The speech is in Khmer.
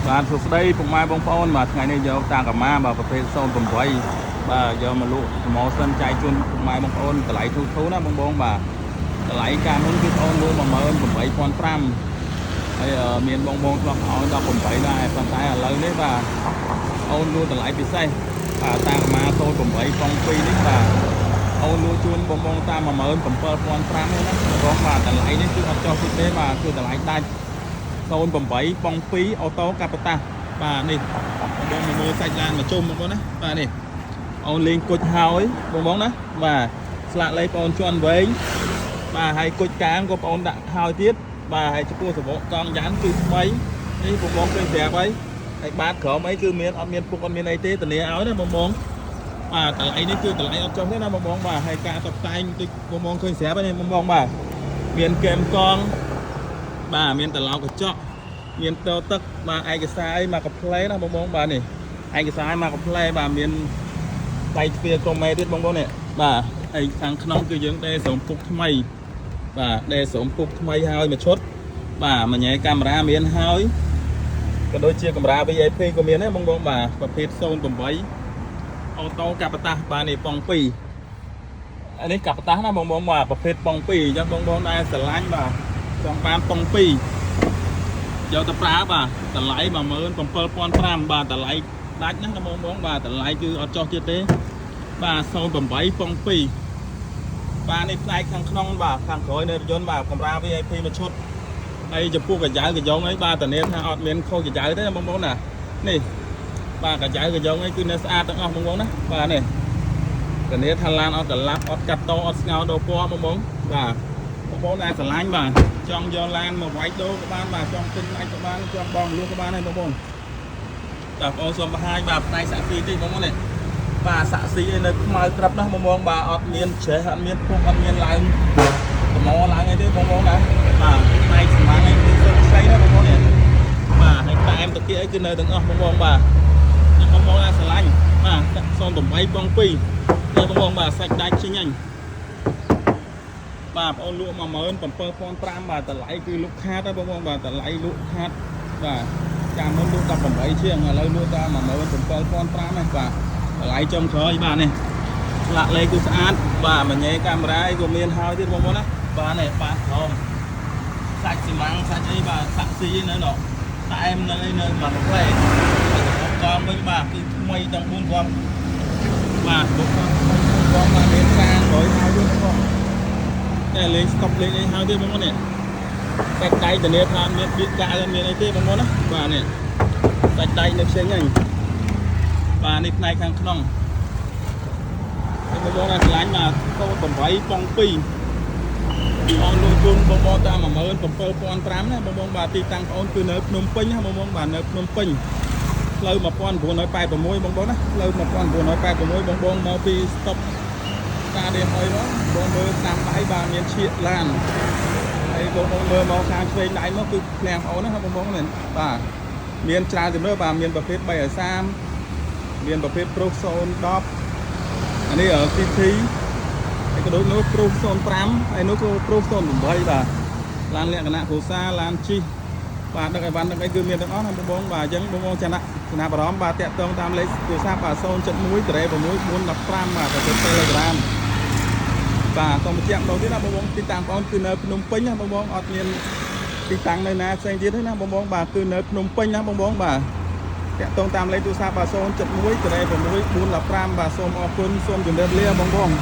បាទសួស្តីពុកម៉ែបងប្អូនបាទថ្ងៃនេះយកតាកាម៉ាបាទប្រភេទ08បាទយកមកលក់ promotion ចែកជូនពុកម៉ែបងប្អូនតម្លៃធូរធូរណាបងបងបាទតម្លៃកាលមុនគឺបងលក់18,500ហើយមានបងបងធ្លាប់ឲ្យ18ដែរប៉ុន្តែឥឡូវនេះបាទអូនលក់តម្លៃពិសេសបាទតាកាម៉ា08ប៉ុង2នេះបាទអូនលក់ជូនបងបងតាម17,500ទេណាបងបាទតម្លៃនេះគឺអត់ចុះទៀតទេបាទគឺតម្លៃដាច់ 08ប៉ុង2អូតូកាប៉តាបាទនេះបងបងមកមើលសាច់ឡានមកជុំបងប្អូនណាបាទនេះអូនលេងគុជហើយបងបងណាបាទស្លាកលេខបងអូនជន់វែងបាទហើយគុជកាងក៏បងអូនដាក់ហើយទៀតបាទហើយចំពោះសបកកង់យ៉ានគឺថ្មីនេះបងបងឃើញស្រាប់ហើយហើយបាតក្រោមអីគឺមានអត់មានពុកអត់មានអីទេធានាឲ្យណាបងបងបាទតម្លៃនេះគឺតម្លៃអត់ចុះទេណាបងបងបាទហើយការតុបតែងដូចបងបងឃើញស្រាប់ហើយនេះបងបងបាទមានកែមកងបាទមានត្រឡោកកញ្ចក់ មានតទឹកបាទឯកសារអីមកកាផ្លែណាបងបងបាទនេះឯកសារមកកាផ្លែបាទមានដៃទ្វារក្រុមមេទៀតបងបងនេះបាទហើយខាងក្នុងគឺយើងដេស្រោមពុកថ្មីបាទដេស្រោមពុកថ្មីហើយមួយឈុតបាទមួយញ៉ែកាមេរ៉ាមានហើយក៏ដូចជាកាមេរ៉ា VIP ក៏មានដែរបងបងបាទប្រភេទ08អូតូកាប៉តាបាទនេះប៉ុង2អានេះកាប៉តាណាបងបងបាទប្រភេទប៉ុង2អញ្ចឹងបងបងដែលស្រឡាញ់បាទចង់បានប៉ុង2 យកទៅប្រើបាទតម្លៃ17500បាទតម្លៃដាច់ណាស់បងបងបាទតម្លៃគឺអត់ចុះទៀតទេបាទ08ប៉ុង2បាទនេះផ្នែកខាងក្នុងបាទខាងក្រោយនៃរថយន្តបាទកម្រា VIP មួយឈុតហើយចំពោះកាយ៉ៅកាយ៉ងអីបាទធានាថាអត់មានខុសកាយ៉ៅទេបងប្អូនណានេះបាទកាយ៉ៅកាយ៉ងអីគឺនៅស្អាតទាំងអស់បងប្អូនណាបាទនេះធានាថាឡានអត់កលាប់អត់កាត់តអត់ស្ងោដូរពណ៌បងប្អូនបាទបងប្អូនដែលស្រឡាញ់បាទចង់យកឡានមកវាយដូរក៏បានបាទចង់ទិញឡានក៏បានចង់បងលក់ក៏បានដែរបងប្អូនបាទបងប្អូនសូមបង្ហាញបាទផ្នែកសាក់ស៊ីតិចបងប្អូននេះបាទសាក់ស៊ីឯនៅខ្មៅក្របណាស់បងប្អូនបាទអត់មានច្រេះអត់មានពុកអត់មានឡើងតំឡើងអីទេបងប្អូនណាបាទផ្នែកស្មាំងអីគឺសុទ្ធខ្ចីណាបងប្អូននេះបាទហើយតែមតាគៀអីគឺនៅទាំងអស់បងប្អូនបាទខ្ញុំបងប្អូនណាស្រឡាញ់បាទ08បង2នេះបងប្អូនបាទសាច់ដាច់ចេញអញ បាទបងអូនលក់17500បាទតម្លៃគឺលក់ខាតហើយបងប្អូនបាទតម្លៃលក់ខាតបាទចាំមុនលក់18ជាងឥឡូវលក់តាម17500ហ្នឹងបាទតម្លៃចំក្រោយបាទនេះស្លាកលេខគឺស្អាតបាទមញ៉េកាមេរ៉ាអីក៏មានហើយទៀតបងប្អូនណាបាទនេះបាទក្រោមសាច់ស៊ីម៉ាំងសាច់អីបាទសាក់ស៊ីនៅនោះតែមនៅអីនៅមកកាហ្វេហើយកងវិញបាទគឺថ្មីទាំង4គ្រាប់បាទ4គ្រាប់ថ្មី4គ្រាប់បាទមានសាងក្រោយហើយទៀតបងប្អូន តែលេងស្កប់លេងអីហើយទៀតបងប្អូននេះសាច់ដៃធានាថាមានបៀកកាល់មានអីទេបងប្អូនណាបាទនេះសាច់ដៃនៅផ្សេងហ្នឹងបាទនេះផ្នែកខាងក្នុងនេះបងប្អូនណាស្រឡាញ់បាទ08ប៉ុង2បងលក់ជូនបងប្អូនតាម17500ណាបងប្អូនបាទទីតាំងបងប្អូនគឺនៅភ្នំពេញណាបងប្អូនបាទនៅភ្នំពេញផ្លូវ1986បងប្អូនណាផ្លូវ1986បងប្អូនមកពីស្តុប តាដេហុយមកបងមើលតាមដៃបាទមានឈៀកឡានហើយបងបងមើលមកខាងឆ្វេងដៃមកគឺឃ្លាំងបងអូនណាបងបងនេះបាទមានច្រើនជំរឿបាទមានប្រភេទ330មានប្រភេទប្រុស010អានេះ CT ហើយក៏ដូចនោះប្រុស05ហើយនោះក៏ប្រុស08បាទឡានលក្ខណៈគ្រួសារឡានជិះបាទដឹកអីវ៉ាន់ដឹកអីគឺមានទាំងអស់ណាបងបងបាទអញ្ចឹងបងបងចំណាក់ចំណាប់អារម្មណ៍បាទតាក់ទងតាមលេខទូរស័ព្ទបាទ071ក្រេ6 415បាទប្រភេទ Telegram បាទសូមបញ្ជាក់ម្ដងទៀតណាបងបងទីតាំងបងគឺនៅភ្នំពេញណាបងបងអត់មានទីតាំងនៅណាផ្សេងទៀតទេណាបងបងបាទគឺនៅភ្នំពេញណាបងបងបាទតាក់ទងតាមលេខទូរស័ព្ទបាទ071ក្រេ6 415បាទសូមអរគុណសូមជម្រាបលាបងបង។